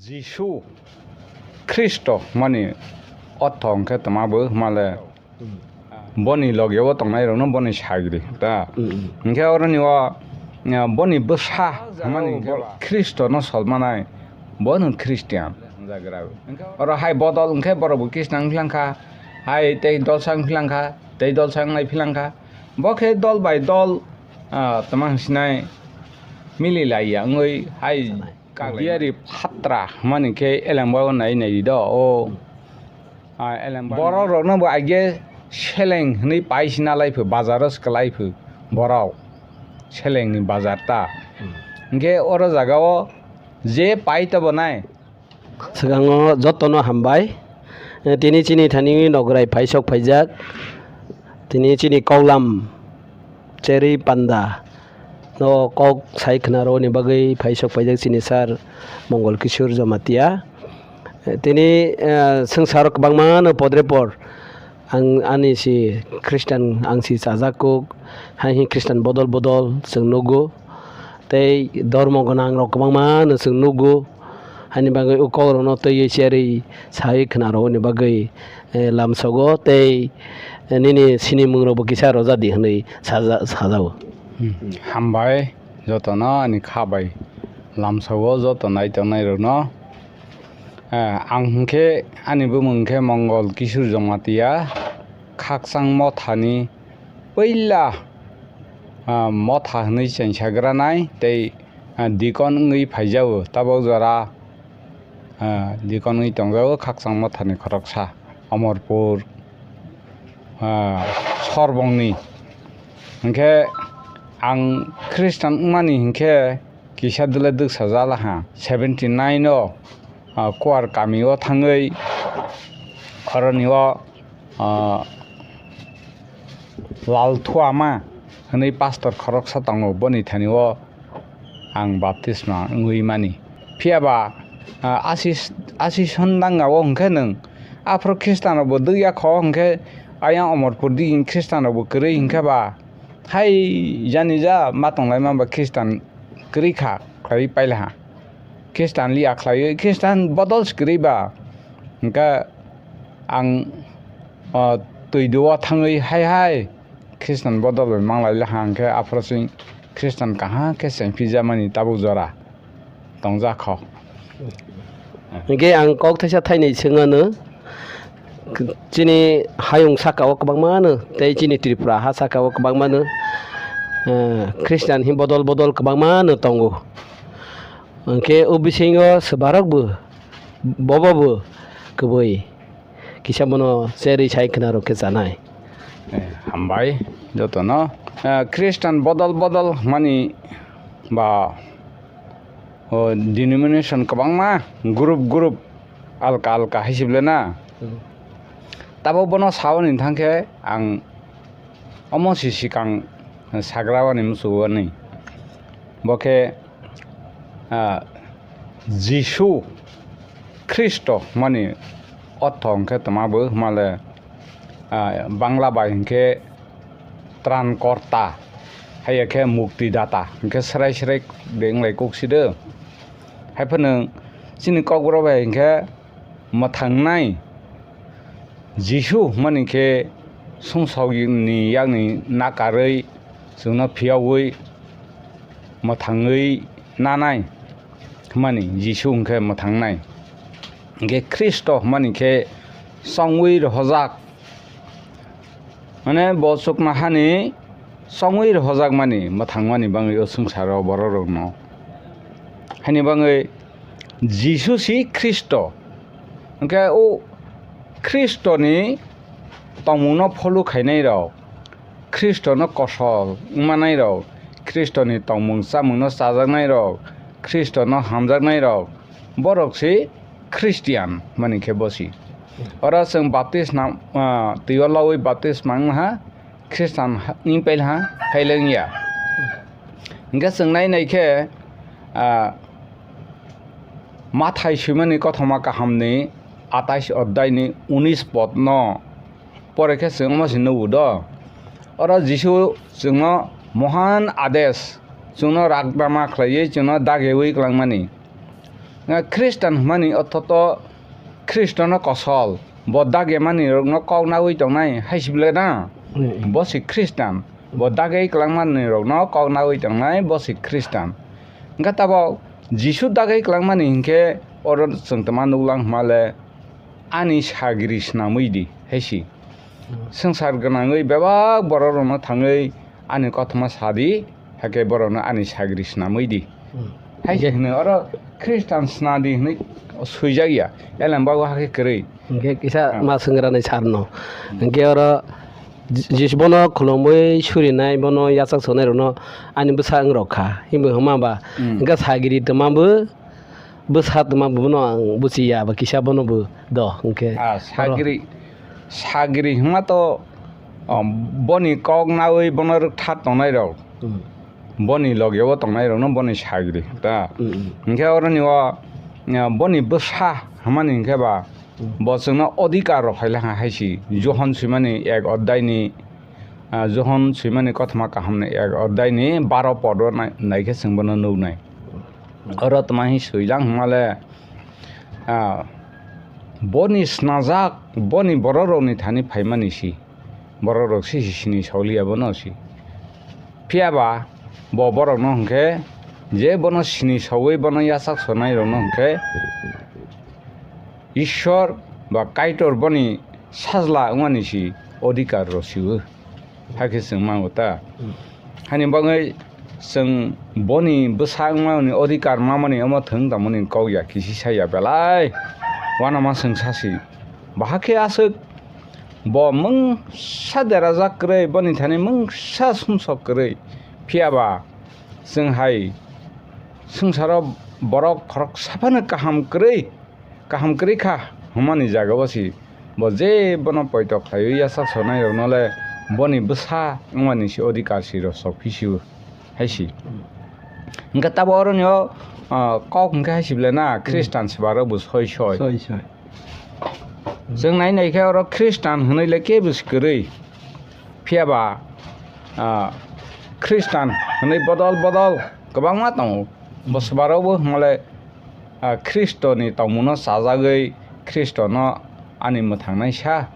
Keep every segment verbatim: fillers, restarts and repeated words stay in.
Jisu Khristo hwnmani ortho hwnkhe tma bo hwnmale boni logeo tongnairokno boni sagri ta. Mm, mm. Hwnkhe oroni o, eh, boni bwsa hwnmani hwnkhe Khristono solmanai, bo hwno Khristian hwnjagra. Oro hai bodol hwnkhe borokbo Khristian wngphi langkha, hai tei dolsa wngphi langkha, tei dolsa wnglai phi langkha. Bo khe dol bai dol, ah, tma hwnsinai mililaiya wngwi hai Biyari phatra hwnmani khe elembao nai nai di do, o. Ah, elembao. Borok rokno bo aige seleng hwnwi pai sina lai pho, bazaro se kwlai pho borok. Selengni bazar ta. Hmm. Hwnkhe oro jagao je pai tobo nai. Swkango jotono hambai. Eh, tini chini thani nograi phaisok phaijak. Tini chini koklam cherwi panda. No kok sai khwnarokni bagwi phaisok paijak chini sir Mongol Kishore Jamatia. Tini, eh, swngcharo kwbangma no podre por. Ang ani si Christian, ang si chajak kuk, hai hi Christian bodol bodol chwng nugo. Tei dormo gwnang rok kwbangma no chwng nugo. Haini bagwi o kok rokno twiwi cherwi sai khwnarokni bagwi, eh, lamsogo tei, eh, nini sinimung rokbo kisa rojadi hwnwi saja-, sajao. Hmm. Hambai jotono ani kha bai lamsogo joto nai tongnai rokno. Eh, ang hwnkhe ani bumung khe Mongol Kishore Jamatia, Khakchang Mothani puila, ah, motha hwnwi chengsa granai tei, ah, dikon wngwi phaijao tabok jora, ah, dikon wngwi tongjao Khakchang Mothani khoroksa Omorpur, ah, Sorbongni. Hinkhe ang Khristan wngmani hinkhe kisa dwle dwksa jala ha. Seventy nine o, ah, Kuar kami o thangwi oroni o, ah, Lal Thuama hwnwi pastor khoroksa tongo, boni thani o ang baptisma wngwi mani. Phiya ba, ah, asi, asi sondanga o hwnkhe nwng aphuru Khristan rok bo dwkya kho hwnkhe ayang Omorpur di Khristan rok bo kwrwi hwnkhe ba hai jani ja ma tonglaima ba Khristan kwrwi kha, khlaiwi paila ha. Khristan liya khlaiwi, Khristan bodol se kwrwi ba. Hwnkhe ang, o, twi dua thangwi hai hai Khristan bodol bai manglai le ha, hwnkhe aphuru chwng Khristan kaham khe chengphi jamani tabuk jora tongjak kho. Hwnkhe ang kok thaisa thainwi swngano. Chini hayung saka o kwbangma no, tei chini Tripura ha saka o kwbangma no, eh, Christian hi bodol bodol kwbangma no tongo. Hwnkhe o bisingo swbarok bo, bobo bo kwbwi kisa bono cherwi sai khwna rok khe chanai. Eh, hambai jotono. Eh, Christian bodol bodol mani ba, o, denomination kwbangma, group group, alka alka hai se bwle na. Hmm. Tabok bono sawi ni thang khe ang omo si sikang sagra wani muchungo ni. Bo khe, ah, Jisu Khristo mani ortho hwnkhe tma bo hwnmale, ah, Bangla bai hwnkhe Tran Korta, haiya khe Mukti Data hwnkhe srai srai de wnglai kuk si do. Hai phano chini Kokborok bai hwnkhe mwthangnai Jisu hwnmani khe sumsokni yakni nakarwi chwngno phiyaui mwthangwi nanai. hwnmani, Jisu hwnkhe mwthangnai. Hwnkhe Khristo hwnmani khe chongwi rohorjak. Mane bo chuknohani chongwi rohorjakmani, mwthangmani bagwi o swngcharo bororokno. Haini bagwi Jisu si Khristo. Hwnkhe o Khristoni tongmungno follow khainairok, Khristono kosol wngmanairok, Khristoni tongmung chamungno chajaknairok, Khristono hamjaknairok, borok se Christian hwnmani khe bo si. Oro chwng baptisma, ah, twi o lowi baptisma wngha, Khristan ha-, wng pailha, haile wngya. Hwnkhe chwng nai nai khe, ah, Mathai swimani kothoma kahamni atais oddaini unis podno pore khe chwng omo se nugo do. Oro Jisu chwngno mohan ades, chwngno ragnama khlaiwi chwngno dagewi klangmani. Khristan hwnmani ortho to Khristono kosol, bo dagemani rokno kok naui tongnai hai se bwle na? Mm. Bo se Khristan, bo dagei klangmani rokno kok naui tongnai, bo se Khristan. Hwnkhe tabok Jisu dagei klangmani hinkhe oro chwng tongma nuklang hwnmale, ani sagri swnamwi di hai se. Swngchar gwnangwi bebak bororokno thangwi ani kothoma sa di, hakhe borokno ani sagri swnamwi di. Hmm. Hai se hwno oro Khristan swnadi hwnwi swijak ya, elem bago hakhe kwrwi. Hwnkhe kisa Ah. ma swngrani sarno. Hmm. Hwnkhe oro Ji-, Jisu bono khulumwi surinai, bono yachak sonai rokno ani bwsa wng rok kha. Himbo hwnma ba Hmm. hwnkhe sagri twma bo bwsa twma bono ang buchi ya ba kisa bono bo do hwnkhe Ah, oro sagri, sagri hwnma to, um, boni kok naui bono rwktha tongnai rok. Hmm. Boni loge o tongnai rokno boni sagri ta. Hmm, hmm. Hwnkhe oroni o, uh, boni bwsa hwnmani hwnkhe ba Hmm. bo chwngno odhikar rok hai lakha hai si. Johon swimani ek oddaini, uh, Johon swimani kothoma kahamni ek oddaini baro podo nai-, naikhe chwng bono nuknai. Oro tma hi swilang hwnmale, ah, boni snajak, boni bororokni thani phaimani si. Bororok si, si sini sauliya bono si. Phiya ba bo borokno hwnkhe je bono sini saui bono yachak sonai rokno hwnkhe Ishwar ba Kaitor boni sajla wngmani si odhikar rw siwo. Hakhe chwng mango ta. Hmm. Hani bagwi chwng boni bwsa wngmani odhikar mamani omo thwng tongmani kok ya kisi saya belai. Uanama chwng sasi. Bahakhe aswk bo mungsa derajak kwrwi, boni thani mungsa sumsok kwrwi. Phiya ba chwng hai swngcharo borok khoroksa phano kaham kwrwi. Kaham kwrwi kha hwnmani jaga o si bo je bono poito khlaiwi yachak sonai rokno le boni bwsa wngmani si odhikar si rw sok phi si o hai si. Hwnkhe tabok oroni o, ah, kok hwnkhe hai si bwle na Khristan se ba rok bo soi soi. Soi soi. Chwng nai nai khe oro Khristan hwnwi le kebo se kwrwi. Phiya ba, ah, Khristan hwnwi bodol bodol kwbangma tongo. Bo se ba rok bo hwnmale ah, Khristoni tongmungno chajagwi Khristono ani mwthangnaisa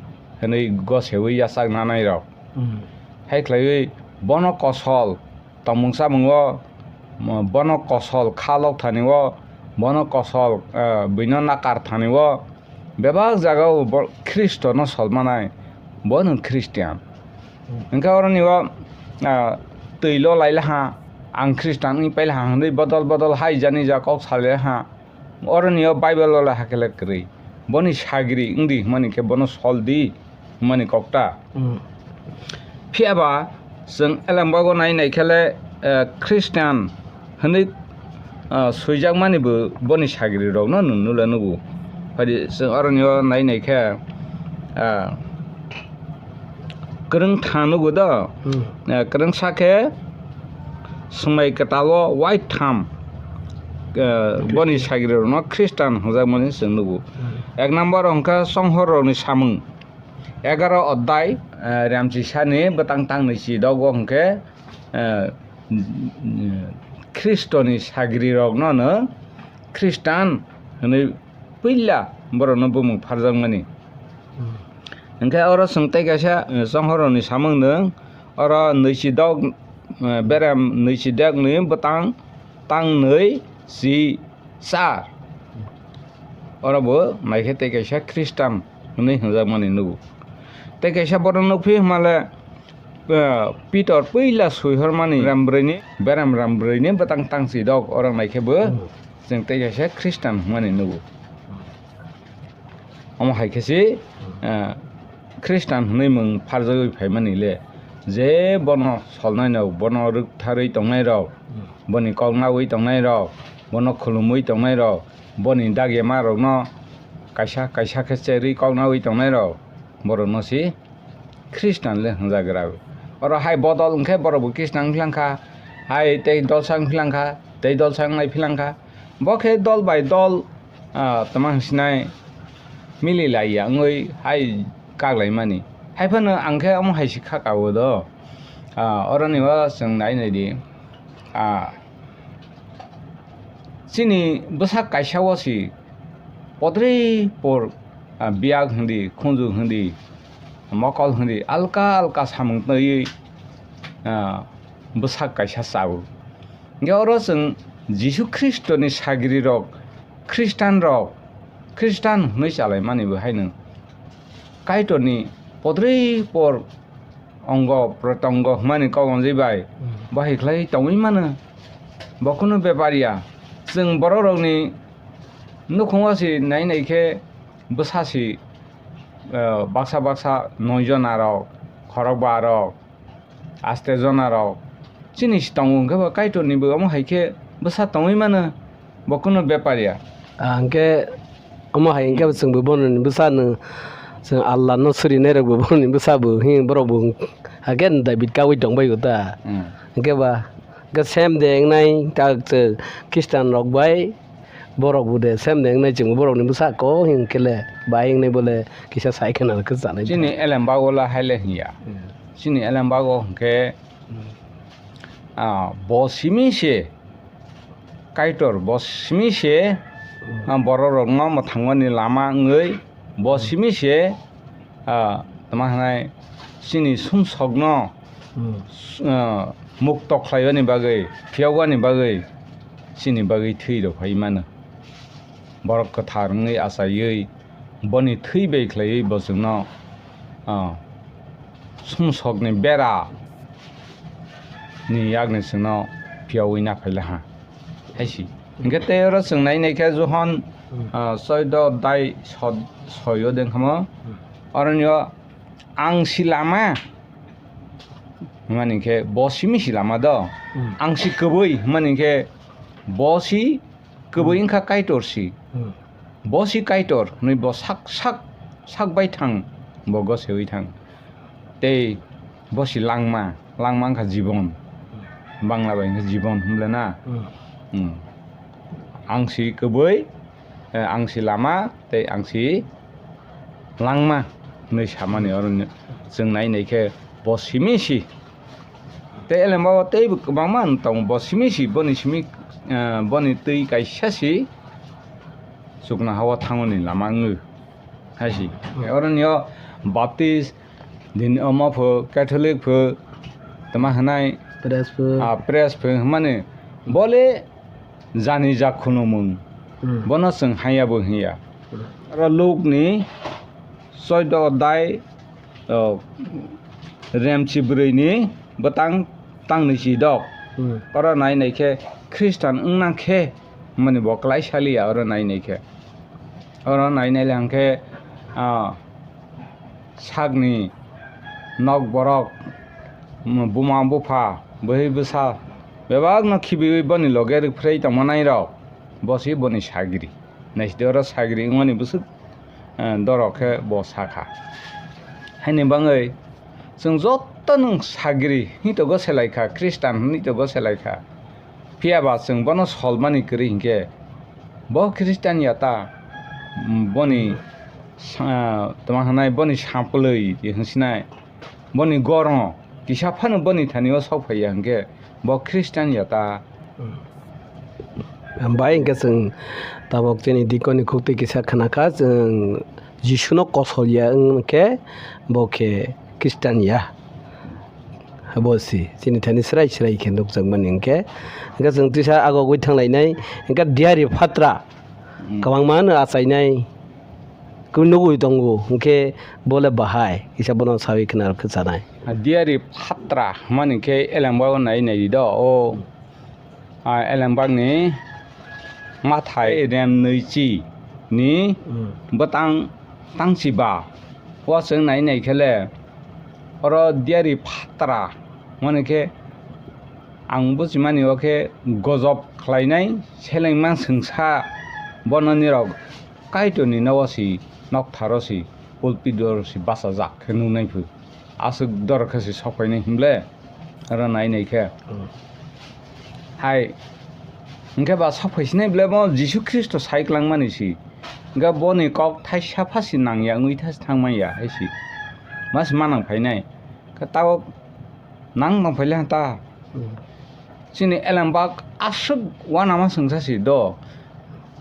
hwnwi goseui yachak nanai rok. Hmm. Hai khlaiwi bono kosol tongmung chamungo, mo-, bono kosol kha lok thani o, bono kosol, ah, buino nakar thani o, bebak jaga o bo Khristono sol manai, bo no Christian. Hwnkhe oroni o, ah, twi lo lai laha, ang Khristan wngwi pai laha hwnwi bodol bodol hai jani ja kok sa lai laha. Oroni o Bible o le hakhe le kwrwi. Boni sagri wng di hwnmani khe bono sol di hwnmani kok ta. Hmm. Phiya ba chwng elembak o nai nai khe le, eh, Christian hwnwi, ah, swijakmani bo boni sagri rokno nwng nula nugo. Phai di chwng oroni o nai nai khe, ah, kwrwng tha nugo do. Hmm. Eh, kwrwng sa khe swmai kwtal o waitham, eh, boni sagri rokno Christian hwnjakmani chwng nugo. Hmm. Ek number o hwnkhe Songhor rokni samung. Egaro odai, eh, Remchisani bwtang tang nwichi dogo hwnkhe, eh, Khristoni sagrirokno no Khristan hwnwi puila borokno bumung pharjakmani. Hmm. Hwnkhe oro chwng tei kaisa, eh, Chonghorrokni samung nwng, oro nwichi dok, eh, berem nwichi dekni bwtang tangnwi si char. Oro bo naikhe tei kaisa Khristan hwnwi hwnjakmani nugo. Tei kaisa borok nukphi hwnmale, eh, Pitor puila swihormani ram brwini, beram ram brwini bwtang tangsidok, oro naikhe bo Hmm. chwng tei kaisa Khristan hwnmani nugo. Omo hai khe se, eh, Khristan hwnwi mung pharjagwi phaimani le, je bono solnairok, bono rwktharwi tongnairok, boni kok naui tongnairok, bono khulumui tongnairok, boni dagyamarokno kaisa kaisa khe cherwi kok naui tongnairok, borokno se Khristan le hwnjagra. Oro hai bodol hwnkhe borokbo Khristan wngphi langkha, hai tei dolsa wngphi langkha, tei dolsa wngnai phi langkha. Bo khe dol bai dol, ah, tama hwnsinai mili laiya wngwi hai kak laimani. Hai phano ang khe omo hai se kha kao do. Ah, oroni o chwng nai nai di. Ah, chini bwsak kaisa o se podrei por, ah, biyak hwndi, khunju hwndi, mokol hwndi, alka alka samung twiwi, ah, bwsak kaisa chao. Hingke oro chwng Jisu Khristoni sagrirok, Khristanrok, Khristan hwnwi chalaimani bo haino Kaitorni podrei por ongo protongo hwnmani kok ongjai bai Hmm. bahai khlai tongwi mano. Bo kunu bepar ya. Chwng borokrokni nukhungo se nai nai khe bwsa se, eh, baksa baksa noi jona rok, khorokba rok, aste jona rok chini se tongo, hwnkhe bo Kaitorni bo omo hai khe bwsa tongwi mano, bo kunu bepar ya. Ah, hwnkhe omo hai hwnkhe bo chwngbo bono ni bwsa no, chwng Allah no suri nai rok bo bono ni bwsa bo, him borok bo hakhe David kaui tong bai o ta. Hmm. Hwnkhe ba, hwnkhe sem de wngnai ta chwng Khristan rok bai, borok bo de sem de wngnai chwng borok ni bwsa ko him khe le bai wngnai bole kisa sai khwna khe chanai. Chini elem bago la hai le hinya. Hmm. Chini elem bago hwnkhe, Hmm. ah, bo simi se Kaitor, bo simi se, Hmm. ah, borok rok no mwthangmani lama wngwi, bo Hmm. simi se, ah, tama hwnai chini sumsok no, Hmm. ah, mukto khlaiwani bagwi, phiyokgwani bagwi, chini bagwi thwi rok phai mano. Borok kwthar wngwi achaiwi, boni thwi bai khlaiwi bo chwngno, ah, sumsokni bera ni yakni chwngno phiyaui naphai laha hai si. Hwnkhe tei oro chwng nai nai khe Johon, Hmm. ah, choido dai sod-, soyo dengkhamo. Hmm. Oroni o ang si lama hwnmani khe bo simi si lama do. Hmm. Ang si kwbwi hwnmani khe bo si kwbwi Hmm. wngkha Kaitor si. Hmm. Bo si Kaitor hwnwi bo sak, sak, sak bai thang, bo gosewi thang. Tei bo si langma, langma wngkha jibon. Bangla bai wngkha jibon hwnle na? Hmm. Hmm. Ang si kwbwi, eh, ang si lama, tei ang si langma hwnwi samani oro ni-, chwng nai nai khe bo simi si. Tei elembao teibo kwbangma wng tongo, bo simi si, boni simi, eh, boni twi kaisa si chuknoha-o thangmani lama wngwi hai si. Hmm. Oroni o Baptist, din omo pho, Catholic pho, tama hwnai, Press pho. Ah, press pho hwnmani, bole jani jak khunumung, Hmm. bono chwng haiya bo hinya. Hmm. Oro Lukni choido odai, o, remchi bwrwini bwtang tangni si dok. Hmm. Oro nai nai khe Khristan wngna khe hwnmani bo klai saliya oro nai nai khe. Oro nai nai le hwnkhe, ah, sakni nok borok, buma bupha, bwhwi bwsa bebakno khibiwi boni loge rwphrwi tongmanai rok bo se boni sagri. Naisidi oro sagri wngmani bwswk, eh, dorok khe bo sakha. Haini bangwi chwng joto nwng sagri hwnwi togo selai kha, Khristan hwnwi togo selai kha. Phiya ba chwng bono solmani kwrwi hinkhe bo Khristan ya ta, mm, boni sa-, tama hwnai boni sapwlwi hwnsinai, boni gormo kisa phano boni thani o sok phaiya hinkhe bo Khristan ya ta. Hmm. Bai hinkhe chwng tabok chini dikoni khuktwi kisa khna kha, chwng Jisuno kosol ya wng khe bo khe Khristan ya. Abo si, chini thani srai srai khe nukjakmani hwnkhe, hwnkhe chwng tisa agogwi thanglainai, hwnkhe diyari phatra kwbangma no achainai, kwi nugwi tongo, hwnkhe bole bahai kisa bono sawi khna rw khe chanai. Diyari phatra hwnmani khe elembao nai nai di do, o, a, elembakni Mathai rem nwichi ni bwtang tangchiba o chwng nai nai khe le oro diyari phatra hwnmani khe ang buchimani o khe gojop khlainai selengma swngsa bono nirok Kaitorni nogo si noktharo si pulpit o si bachajak khe nuknai phu. Aswk dor khe se sok phainai hwnle, oro nai nai khe. Hmm. Hai, hwnkhe ba sok phai sinai bole bo Jisu Khristo sai kwlangmani si. Hwnkhe boni kok thaisa pha si nang ya wngwi tha-, thang man ya hai si. Ma se manang phainai. Khe tabok nang tong phaile ta. Hmm. Chini elembak aswk uanama swngsa si do.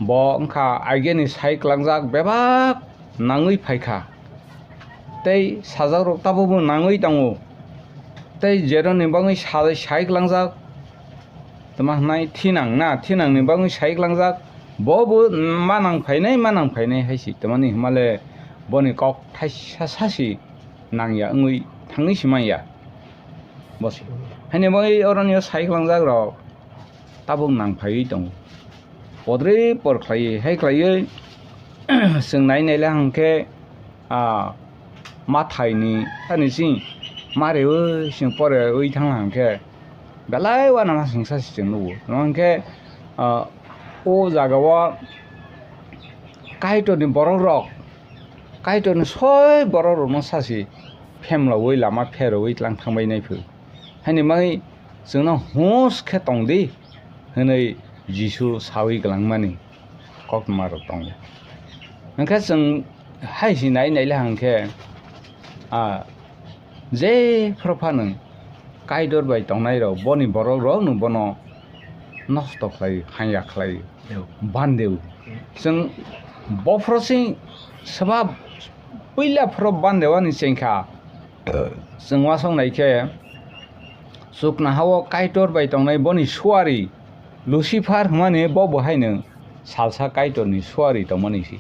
Bo wngkha aigeni sai kwlangjak bebak nangwi phaikha. Tei sajakrok tabukbo nangwi tongo. Tei jeroni bagwi sa-, sai kwlangjak, tama hwnai thinang na, thinangni bagwi sai kwlangjak, bobo manang phainai, manang phainai hai si. Tamani hwnmale boni kok thaisa sa si nang ya wngwi thangwi si man ya. Bo si. Haini bagwi oroni o sai kwlangjakrok tabuk nang phaiwi tongo. Podre por khlaiwi, hai khlaiwi, chwng nai nai le hwnkhe, a, Mathaini, ani chini marewi chwng porewi thang hwnkhe, belai uanama swngsa se chwng nugo. Hwnkhe, a, o jagao Kaitorni borokrok, Kaitorni soi borokrokno sa se phemlawi lama pherowi tlang thangbai nai phu. Haini bagwi chwngno hus khe tong di hwnwi Jisu sawi kwlangmani koktwmarok tongo. Hwnkhe chwng hai se nai nai le hwnkhe, a, jephru phano Kaitor bai tongnairok boni borokrokno bono nosto khlai, hamya khlai, bandeo. Chwng bophro se swbab puila phro bandeo ani chengkha. Chwng uasong nai khe, chuknoha-o Kaitor bai tongnai boni suari Lucifer hwnmani bo bo haino salsa Kaitorni suari tongmani se.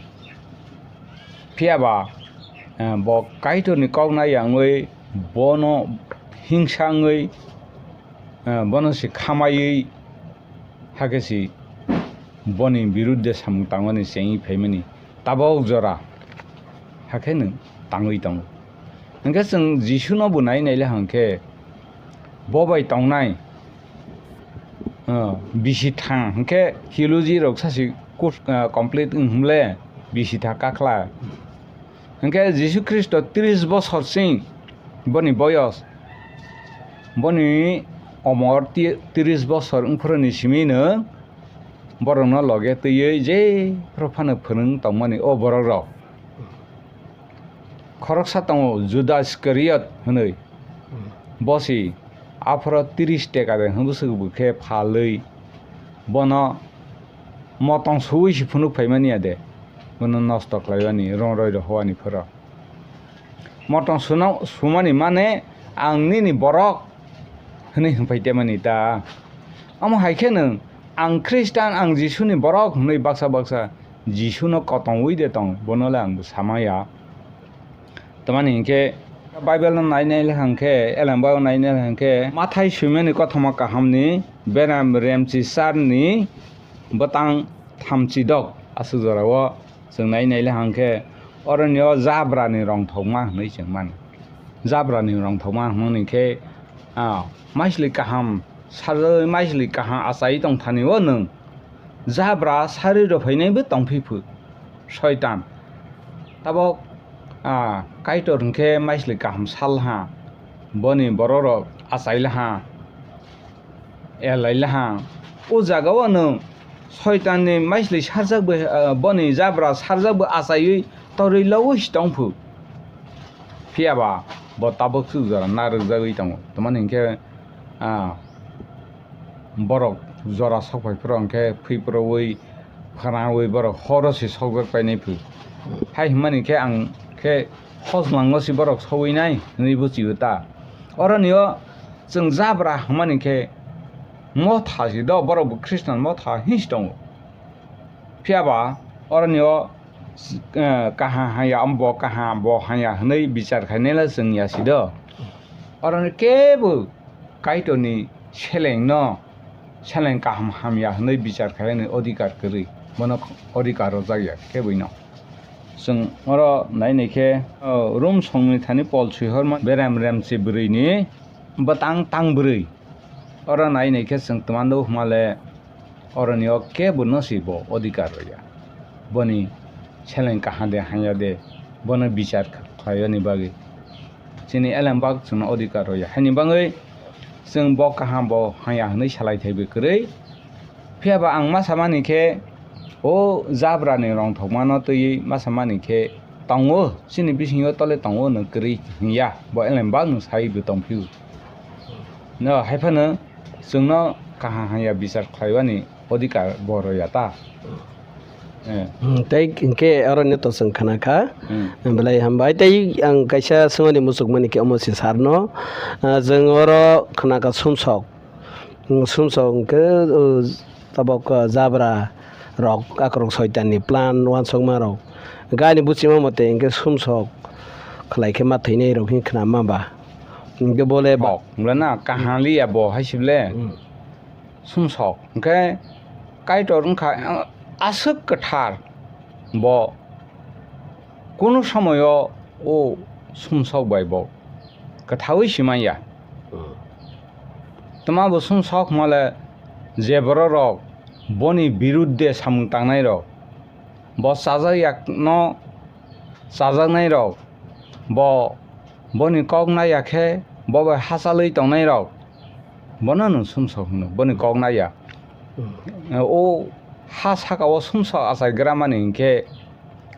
Phiya ba, eh, bo Kaitorni kok nai ya wngwi bono hingsa wngwi, eh, bono se khamaiwi, hakhe se boni birudde samung tangmani chengwi phaimani tabok jora hakhe nwng tangwi tongo. Hwnkhe chwng Jisuno bo nai nai le hwnkhe bo bai tongnai, ah, bisi thang hwnkhe theology rok sasi course, ah, complete wng hwnle bisi tha kakla. Hwnkhe Jisu Khristo tris bosor sing boni boyos, boni omor ti-, tris bosor wngphuruni simino borokno loge twiwi jephru phano phwrwng tongmani o borokrok. Khoroksa tongo Judas Iskariot hwnwi. Bosi aphoro tris teka de hwnbwswk bwkhe phalwi bono motong suwi se phunuk phaimani ya de, bono nosto khlaiwani, rongroi rohowani phoro. Motong suna-, sumani mane, "Ang nini borok," hwnwi hwnphai temani ta. Omo hai khe nwng, "Ang Khristan, ang Jisuni borok," hwnwi baksa baksa Jisuno kotongwi de tong, bono le ang bo sama ya. Tamani hinkhe Bible no nai nai le hwnkhe, elembao nai nai le hwnkhe, Mathai swimani kothoma kahamni beram remchi charni bwtang thamchi dok aswk jorao chwng nai nai le hwnkhe, oroni o jabrani rongthokma hwnwi chwng mano. Jabrani rongthokma hwnmani khe, ah, maisli kaham sarjagwi maisli kaham achai tongthani o nwng jabra sarwi rw phainaibo tongphi phu, Soitan. Tabok, ah, Kaitor hwnkhe maisli kaham salha, boni borokrok achai laha, elai laha. O jagao nwng Soitanni maisli sarjakbo, ah, boni jabra sarjakbo achaiwi torwi logwi se tongphu. Phiya ba bo tabuk swk jora narwkjagwi tongo. Tamani hinkhe, ah, borok jora sok phai phuru hinkhe phipro wi, khwnawi borok horo se sokjak painai phu. Hai hwnmani khe ang khe hojlango se borok sowi nai hwnwi buchio ta. Oroni o Chwng jabra hwnmani khe motha si do, borok bo Khristan motha hinsi tongo. Phiya ba oroni o, eh, kaham hamya, bo kaham, bo hamya hwnwi bichar khainai le chwng ya si do. Oroni kebo Kaitorni selengno seleng kaham hamya hwnwi bichar khainani odhikar kwrwi, bono odhikar rwjak ya kebwino. Chwng oro nai nai khe, o, Rom songni thani Pol swihorma berem remchi bwrwini bwtang tang bwrwi. Oro nai nai khe chwng twmando hwnmale oroni o kebo no si bo odhikar rwya. Boni seleng kaham de hamya de, bono bichar khlaiyani bagwi. Chini elembak chwngno odhikar rwya. Haini bagwi chwng bo kaham bo hamya hwnwi salai thaibi kwrwi. Phiya ba ang ma samani khe, o jabrani rongthokmano twiwi ma samani khe tongo, chini bisingo tole tongo hwnwi kwrwi hwnya, bo elembak nwng saibo tongphio. No, hai phano chwngno kaham hamya bichar khlaiwani odhikar bo rwya ta. Eh. Hmm, tei hinkhe oro neto chwng khna kha. Hmm. Belai hambai. Tei ang kaisa swngmani muchukmani khe omo se sarno. Ah, chwng oro khna kha sumsok. Hmm, sumsok hinkhe, uh, tabok, uh, jabra rok, akorok soitanni plan uansukma rok. Gani buchima mote hinkhe sumsok khlai khe ma thwinai rok hin khna ma ba. Hinkhe bole ba- Kok, wngla na, kaham liya bo hai se ble. Hmm. Sumsok. Hinkhe Kaitor wngkha, uh, aswk kwthar. Bo kunu somoyo o sumsok bai bo kwthaui si manya. Hmm. Twma bo sumsok hwnmale je bororok boni birudde samung tangnairok, bo chajak yakno chajaknairok, bo boni kok naiya khe bo bai hachalwi tongnairok, bono nwng sumsok hwno, boni kok naiya. Hmm. O ha saka o sumsok achai gramani hinkhe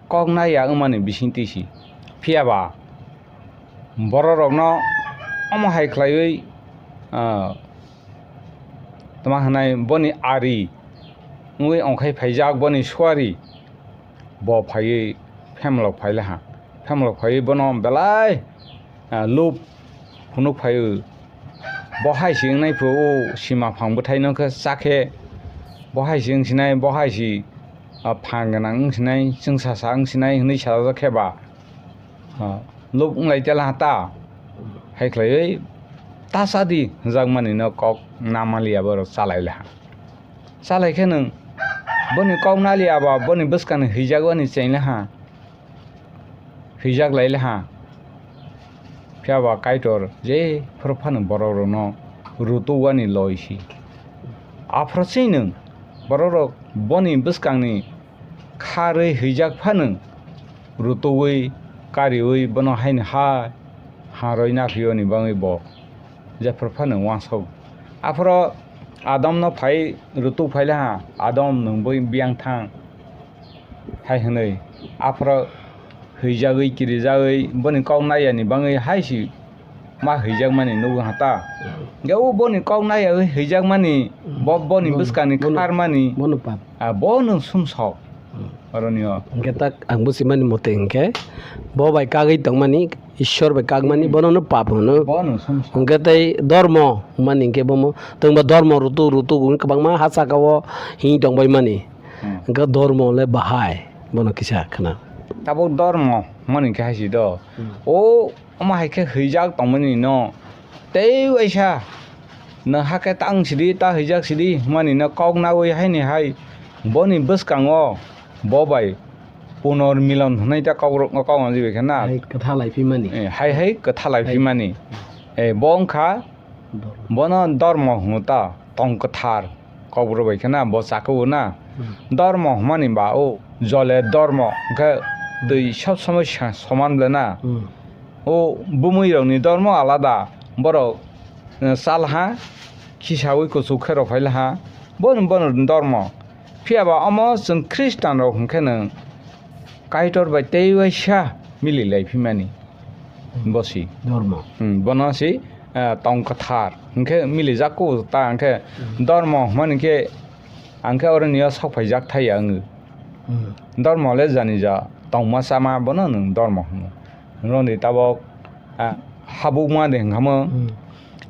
kok naiya wngmani bisingtwi si. Phiya ba bororokno omo hai khlaiwi, ah, tama hwnai boni ari wngwi ongkhai phaijak boni suari bo phaiwi phemlok phailaha. Phemlok phaiwi bono belai, ah, lub phunuk phaiwi. Bo hai se wngnai phu o sima phang bwthaino khe cha khe bo hai se wng sinai, bo hai se, ah, phang gwnang wng sinai, chwngsasa wng sinai hwnwi sajak khe ba. Ah, lub wnglai tela ha ta. Hai khlaiwi ta cha di hwnjakmani no kok namaliya borok chalai laha. Chalai khe nwng boni kok naliya ba boni bwskangni hwijak wani cheng laha. Hwijak lai laha. Phiya ba Kaitor je phuru phano borok rokno rutu wani loi si. Aphuru chini borok rok boni bwskangni kharwi hwijak phano rutuwi kariwi bono haino ha harwi naphiyoni bagwi bo jephru phano uansuk. Aphuru Adomno phai rutuk phai laha, "Adam, nwng bai biyang thang," hai hwnwi. Aphuru hwijagwi kirijagwi boni kok naiyani bagwi hai si ma hwijakmani nukgo ha ta. Hwnkhe o boni kok naiyawi hwijakmani, bo, boni bwskangni bono, kharmani, bono pap. Ah, bo nwng sumsok. Hmm. Oroni o. Hwnkhe tak ang buchimani mote hwnkhe bo bai kagwi tongmani, Ishwar bai kakmani, hmm, bono no pap hwno. Bo nwng sumsok. Hwnkhe tei dormo hwnmani hwnkhe bomo, tongba dormo rutuk rutuk hwnwi kwbangma ha saka o himwi tongbaimani. Hmm. Hwnkhe dormo le bahai, bono kisa khna. Tabuk dormo hwnmani hwnkhe hai si do. Hmm. O Omo hai khe hwijak tongmani no tei waisa, "Nwng hakhe ta wng sidi, ta hwijak sidi," hwnmani no kok naui haini hai boni bwskango bo bai punormilon hwnwi ta kok rok, kok manjak bai khe na. Hai kwtha lai phimani. Eh, hai hai kwtha lai phimani. Eh, bo wngkha, bono dormo hwno ta, tong kwthar. Kokborok bai khe na bo chakao na. Hmm. Dormo hwnmani ba o jole dormo hwnkhe twi sob somoi sa-, soman ble na. Hmm. O bumui rokni dormo alada, borok, eh, chal ha, khisaui kuchuk khe rw phai la ha, bono, bono dormo. Phiya ba omo chwng Khristan rok hwnkhe nwng Kaitor bai tei waisa mili lai phimani. Bo si. Dormo. Hmm, bono si, ah, tong kwthar. Hwnkhe milijak kho ta, hwnkhe, hmm, dormo hwnmani khe, ang khe oroni o sok phaijak thai ya wngwi. Hmm. Dormo le jani ja tongma chama bono nwng dormo hwno. Roni tabok, ah, habukma de hwnkha mo. Hmm.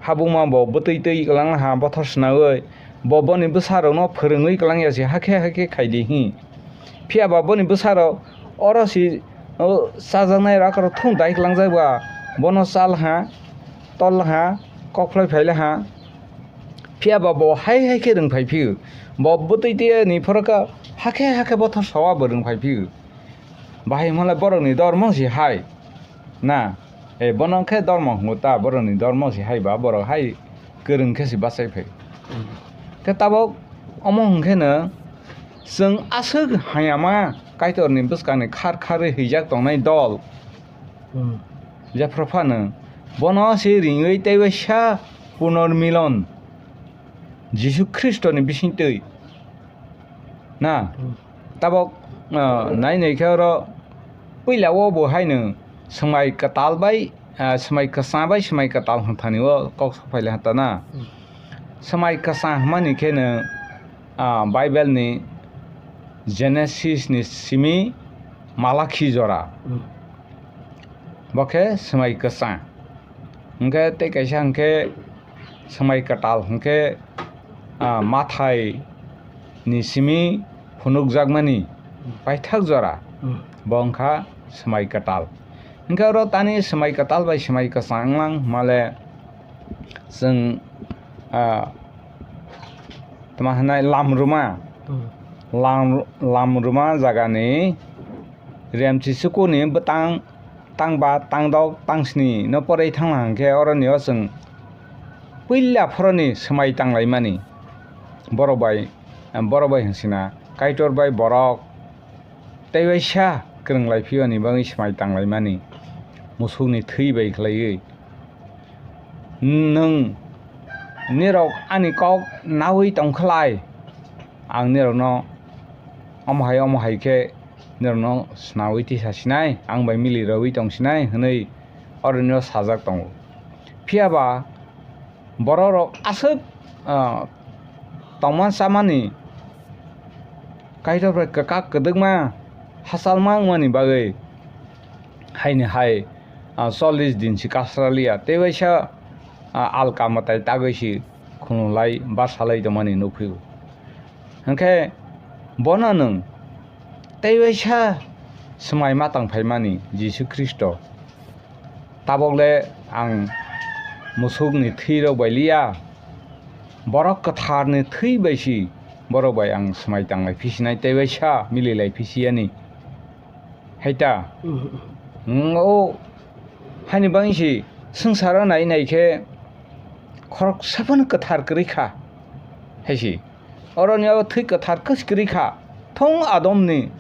Habungma bo bwtwi twi kwlanglaha bothor swnaui, bo boni bwsarokno phwrwngwi kwlangya se, hakhe hakhe khaidi hi. Phiya ba boni bwsarok oro si, o, chajaknai rakrok thung dai kwlangjak ba, bono chalha, tolha, kokphlai phailaha. Phiya ba bo hai hai khe rwng phai phio. Bo bwtwi twi ni phoro khe hakhe hakhe bothor sawa bo rwng phai phio. Bahai hwnle borokni dormo si hai. Na, e, bono khe dormo hwngo ta, borokni dormo si hai ba, borok hai kwrwng khe si bachai phai. Khe tabok omo hwn khe no chwng aswk hayama Kaitorni bwskangni khar kharwi hwijak tongnai dol. Hmm. Jephru phano bono se ringwi tei waisa punormilon Jisu Khristoni bisingtwi. Na, hmm, tabok, ah, nai nai khe oro puila o bo haino swmai kwtal bai, ah, swmai kwchang bai swmai kwtal hwnthani o kok sok phaile hwnta na. Hmm. Swmai kwchang hwnmani khe no, ah, Bible ni Genesis ni simi Malakhi jora. Hmm. Bo khe swmai kwchang. Hwnkhe tei kaisa hwnkhe swmai kwtal hwnkhe, ah, Mathai ni simi phunukjakmani paithak jora. Hmm. Bo wngkha swmai kwtal. Hwnkhe oro tani swmai kwtal bai swmai kwchang wnglang hwnmale chwng, ah, tama hwnai lamruma. Hmm. Lam-, lamruma jagani Remchi sukuni bwtang tangba, tangdok, tangsni no porwi thangna hwnkhe oroni o chwng puila phoroni swmai tanglaimani. Borok bai, borok bai hwnsina Kaitor bai borok tei waisa kwrwng lai phiyoni bagwi swmai tanglaimani musukni thwi bai khlaiwi. Nwng nirok ani kok naui tongkhlai, ang nirokno omo hai omo hai khe nirokno snaui tisa sinai, ang bai mili rwui tong sinai hwnwi oroni o sajak tongo. Phiya ba borok rok aswk, ah, tongma chamani Kaitor bai kwkak kwdwkma hachalma wngmani bagwi haini hai, ah, chollish din si kasra liya, tei waisa, ah, alka mwtai tagwi si khulumlai basalai tongmani nukphio. Hwnkhe bono nwng tei waisa swmai ma tang phaimani Jisu Khristo. Tabokle ang musukni thwi rok bai liya, borok kwtharni thwi bai si borok bai ang swmai tanglai phisinai tei waisa mililai phisiyani. Hai ta? Mhm. Nwng o haini bagwi si swngcharo nai nai khe khoroksa phano kwthar kwrwi kha, hai si. Oroni o thwi kwthar kwch kwrwi kha. Thung Adomni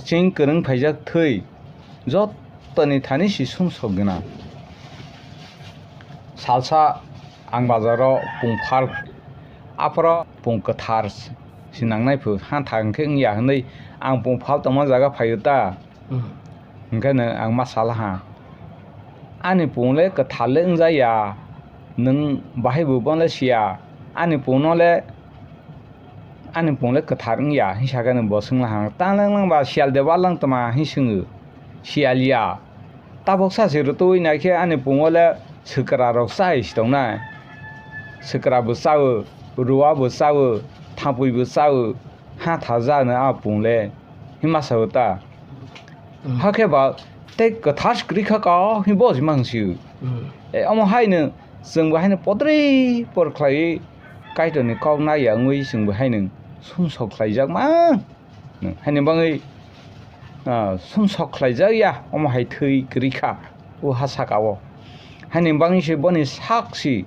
ching kwrwng phaijak thwi jotoni thani si sumsok gwnang. Salsa ang bazaro pung phal, aphoro pung kwthar si nangnai phu, hantha hwnkhe wngya hwnwi ang pung phal tongma jaga phaio ta. Hmm. Hwnkhe no ang ma sala ha, ani pung le kwthar le wngjakya, nwng bahai bo bono le siya, ani pung no le, ani pung le kwthar wngya, hwnwi sakhe no bo swngla ha, tang lang lang ba siyal de ba lang tma hwnwi swngo, siyal ya. Tabok sa se rwtwi naikhe ani pungo le swkra rok chai si tongnai. Swkra bo chao, rua bo chao, thapui bo chao, ha tha ja no a pung le. Hima sao ta. Mm. Hakhe ba tei kwthar kwrwi kha ka, hi bo si mang si. Mm. E, omo hai no chwng bo hai no podrei por khlai Kaitor ni kok na ya wngwi chwng bo hai no sumsok khlai jak ma. Haini bagwi, ah, sumsok khlaijakya, omo hai thwi kwrwi kha o ha saka o. Haini bagwi se boni sak si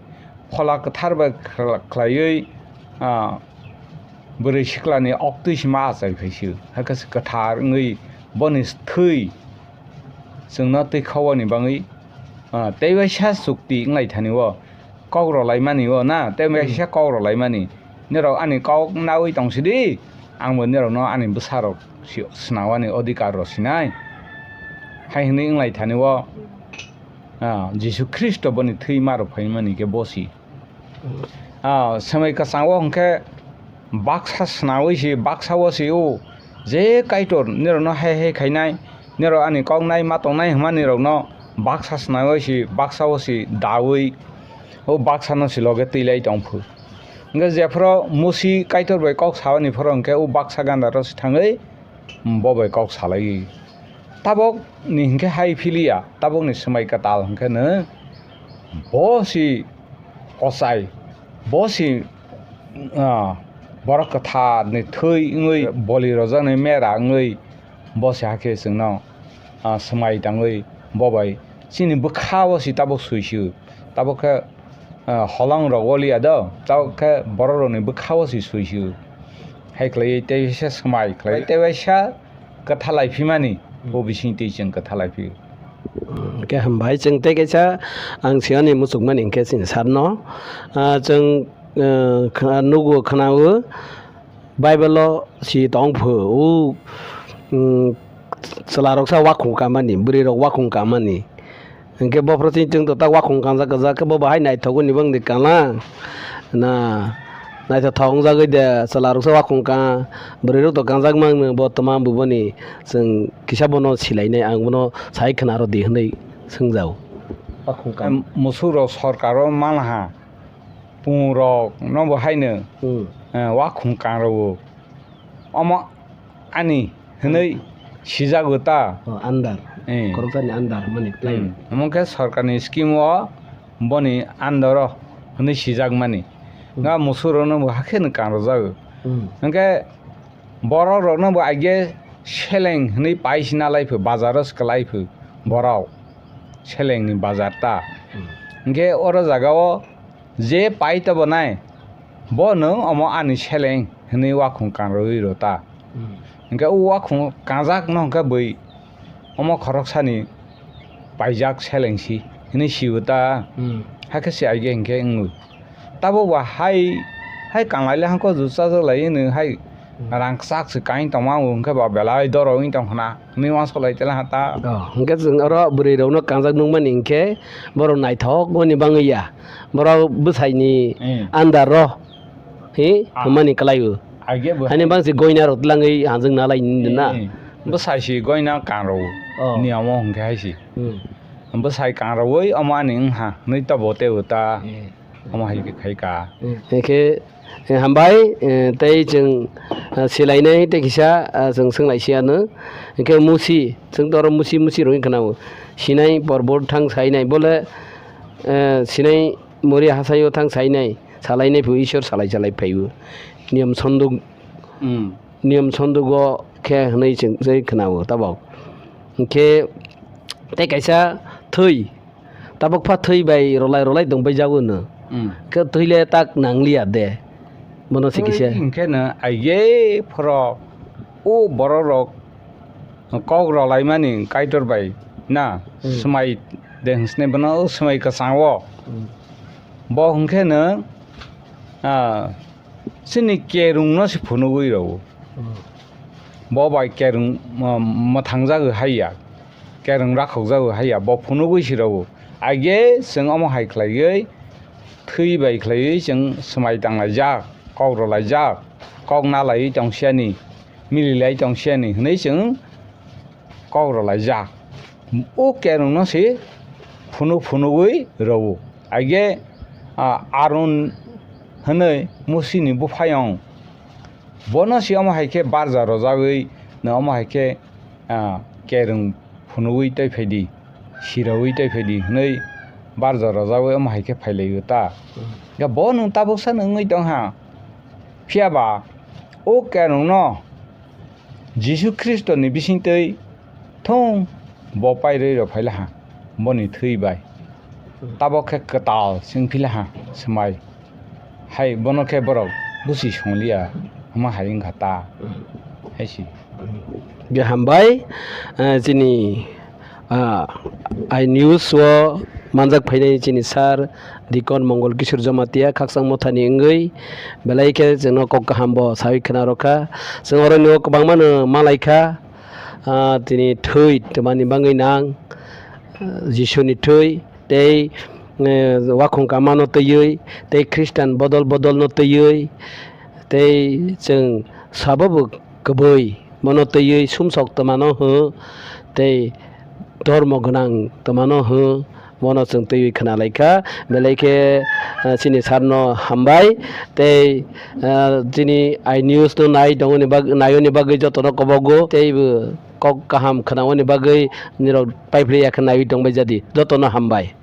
Phola Kwthar bai khla-, khlaiwi, ah, bwrwi siklani oktwi se ma achai phai se. Hakhe se kwthar wngwi boni thwi chwngno twi khawani bagwi, ah, tei waisa chukti wnglai thani o. Kok rwlaimani o na, tei Hmm. waisa kok rwlaimani. Nirok ani kok naui tong sidi, ang bo nirokno ani bwsarok si-, swnawani odhikar rw sinai. Hai hwnwi wnglai thani o, ah, Jisu Khristo boni thwi ma rw phaimani khe bo si. Hmm. Ah, swmai kwchang o hwnkhe baksa swnaui si, baksa o si o, je Kaitor nirokno hai hai khainai, nirok ani kok nai ma tongnai hwnma nirokno baksa swnaui si, baksa o si daui. O baksa no si loge twi lai tong phu. Hwnkhe jephuru Musi Kaitor bai kok sa ni phuru hwnkhe o baksa ganda ro si thangwi bo bai kok salai. Tabok ni hwnkhe hai philia, tabok ni swmai kwtal hwnkhe no bo si kochai, bo si, ah, borok kwthar ni thwi wngwi boli rojak ni mera wngwi bo si hakhe chwngno, ah, swmai tangwi bo bai chini bwkha o si tabok sui sio. Tabok khe, ah, holong rok wlia do, tabok khe borok rok ni bwkha o si sui sio. Hai khlaiwi tei waisa swmai khlai tei waisa kwtha lai phimani, bo bising twi chwng kwtha lai phio. Hwnkhe hambai, chwng tei kaisa ang siyani muchukmani hwnkhe chini sarno, ah, chwng, ah, khna-, nugo khna-o Bible-o si tong phu, o, mm, chwla roksa wakhung kamani, bwrwi rok wakhung kamani. Hwnkhe bophuru chini chwng to tak wakhung kangjak kwjak khe bo bahai naithok ni bangni kana. Na, naithothok wngjagwi de, chwla roksa wakhung ka, bwrwi rok to kangjak mangno bo twma buboni chwng kisa bono silainai, ang bono sai khna rw di hwnwi swngjao. Wakhung ka. Em, musuk rok sorkar o manha, pung rok no bo haino, hmm, eh, wakhung kang rw o. Omo ani hwnwi sijago ta. Oh, under. Eh. Khoroksani under mani plan. Hmm. Omo khe sorkarni scheme o boni under o hwnwi sijakmani. Hmm. Nga musuk rokno bo hakhe no kanrojago. Hmm. Hwnkhe borok rokno bo aige seleng hwnwi pai sina lai pho, bazar o swk lai pho borok. Seleng ni bazar ta. Hmm. Hwnkhe oro jaga o je pai tobonai, bo nwng omo ani seleng hwnwi wakhung kanrwi rw ta. Hmm. Hwnkhe o wakhung kangjak no hwnkhe bui omo khoroksani paijak seleng si hwnwi si o ta. Hmm. Hakhe se aige hwnkhe wngwi. Tabuk ba hai, hai kanglai le hangko ju chajak lai nwng hai. Hmm. Rang kwchak se kain tongma o hwnkhe ba belai doro wng tong khna. Hwnwi uansuk lai tela ha ta. Oh, hwnkhe chwng oro bwrwi rokno kangjak nukmani hwnkhe borok naithok mani bangwi ya. Borok bwsaini, hmm, under ro. Hi? Ah. Hwnmani kwlai o. Aige bo. Hani bangsi goina rok tlangwi hanjwk nalai ni na. Eh, bwsai si goina kangrw o. Oh. Ni amo hwnkhe hai si. Hmm. Bwsai kangrwi omo ani wngha hwnwi tobo tei o ta. Eh. Omo hai khe khai ka. Hwnkhe, eh, hambai, eh, tei chwng, ah, silainai tei kisa, ah, chwng swnglai si ano. Hwnkhe musi, chwng toro musi musi rwngwi khna-o. Sinai porbot thang sainai, bole, eh, sinai mori hasaio thang sainai, salainai phu Ishwar salai salai phai-o. Niyom sonduk, hmm, niyom sondugo khe hwnwi chwng, chwng khna-o tabok. Hwnkhe tei kaisa thwi, tabok pha thwi bai rolai rolai tongpai jago no. Hmm. Khe thwi le tak nangliya de. Bono se kisa. Thwi hwnkhe no aige phoro o borok rok kok rolaimani Kaitor bai na, hmm, swmai de hwnsnai bono o swmai kwchang o. Hmm. Bo hwnkhe no, ah, chini kerung no se phunugwi rw o. Hmm. Bo bai kerung, ah, mwthangjago hai ya. Kereng rakhokjago hai ya, bo phunugwi si rw o. Aige chwng omo hai khlaiwi, thwi bai khlaiwi chwng swmai tanglaijak, kok rwlaijak, kok nalaiwi tong siyani, mililai tong siyani hwnwi chwng kok rwlaijak. O kerengno se phunuk phunugwi rw o. Aige, ah, Aron hwnwi Musini buphayong. Bono se omo hai khe barja rwjagwi no omo hai khe, ah, kereng phunugwi tei phaidi, siraui tei phaidi hwnwi barja rwjagwi omo hai khe phailaio ta. Hmm. Ya bo nwng tabuksa no wngwi tong ha. Phiya ba o kerengno Jisu Khristoni bisingtwi thung bo pairwi rw phai laha, boni thwi bai. Tabok khe kwtal se wng phi laha swmai. Hai bono khe borok busi songliya hwnma hai wng kha ta. Hai si. Ge hambai, eh, chini, ah, ai news o manjak phainai chini sir Deacon Mongol Kishore Jamatia Khakchang Mothani wngwi belai khe chwngno kok kaham bo sawi khna rw kha. Chwng oroni o kwbangma no malai kha. Ah, tini thwi twmani bagwi nang, ah, Jisuni thwi tei, eh, wakhung kamano twiwi tei Khristan bodol bodolno twiwi tei chwng sabo bo kwbwi bono twiwi sumsok twmano hwn tei dormo gwnang twmano hwn Bono chwng twiwi khwnalaikha, belai khe, eh, chini sir no hambai, tei, eh, chini i news no nai tongoni bag-, naiyoni bagwi jotono kobogo, tei bo kok kaham khwnawoni bagwi nirok paiphlwi yakhe naiwi tongbai jadi, jotono hambai.